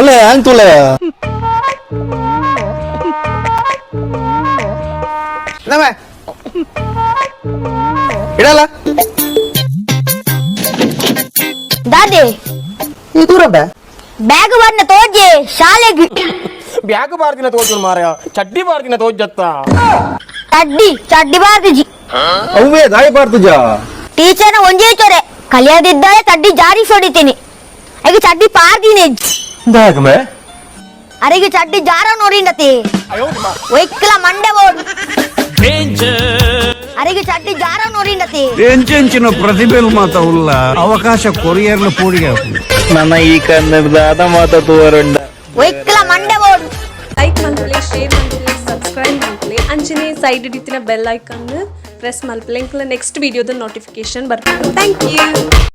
ಅಲ್ಲ ಹ್ಯಾಂಗ್ ತೂಲ ನಮ್ಮ ಇಡಲ್ಲ. ದಾದೆ? ಈ ದೂರ ಬೇ. ಬ್ಯಾಗ್ ಬರ್ನ ತೋಜೆ ಶಾಲೆಗೆ. ಬ್ಯಾಗ್ ಬಾರ್ದಿನ ತೋಜು ಮಾರಾಯ, ಚಡ್ಡಿ ಬಾರ್ದಿನ ತೋಜತ್ತ. ಚಡ್ಡಿ ಚಡ್ಡಿ ಬಾರ್ದಿಜಿ. ಅವೇ ದಾಯಿ ಬಾರ್ತುಜ? ಟೀಚರ್ನ ಒಂಜೇ ಚೊರೆ ಕಲಿಯದಿದ್ದರೆ ಚಡ್ಡಿ ಜಾರಿ ಹೊಡಿತೀನಿ. ಈಗ ಚಡ್ಡಿ ಪಾರ್ದಿನಿ. ದಾಯಕಮೆ? ಅರೆಗೆ ಚಡ್ಡಿ ಜಾರ ನೋಡಿಂಡತಿ ಒಯ್ಕಲ ಮಂಡೆ ಬೋಡ್. ಅರೆಗೆ ಚಡ್ಡಿ ಜಾರ ನೋಡಿಂಡತಿ. ಎಂಚೆಂಚಿನ ಪ್ರತಿಭೆಲು ಮಾತ ಉಲ್ಲ, ಅವಕಾಶ ಕೊರಿಯರ್ಲ ಪೂಡಿಗೆ. ನನ್ನ ಈ ಕನ್ನಡದ ಮಾತ ತೂವರುಂಡ. ಒಯ್ಕಲ ಮಂಡೆ ಬೋಡ್. ಲೈಕ್ ಮಲ್ಪಲೆ, ಶೇರ್ ಮಲ್ಪಲೆ, ಸಬ್ಸ್ಕ್ರೈಬ್ ಮಲ್ಪಲೆ. ಅಂಚನೆ ಸೈಡ್ ಇತ್ತಿನ ಬೆಲ್ ಐಕನ್ ಪ್ರೆಸ್ ಮಲ್ಪಲೆ. ಇಂಕ್ಲ ನೆಕ್ಸ್ಟ್ ವಿಡಿಯೋದ ನೋಟಿಫಿಕೇಶನ್ ಬರ್ಪುಂಡು. Thank you.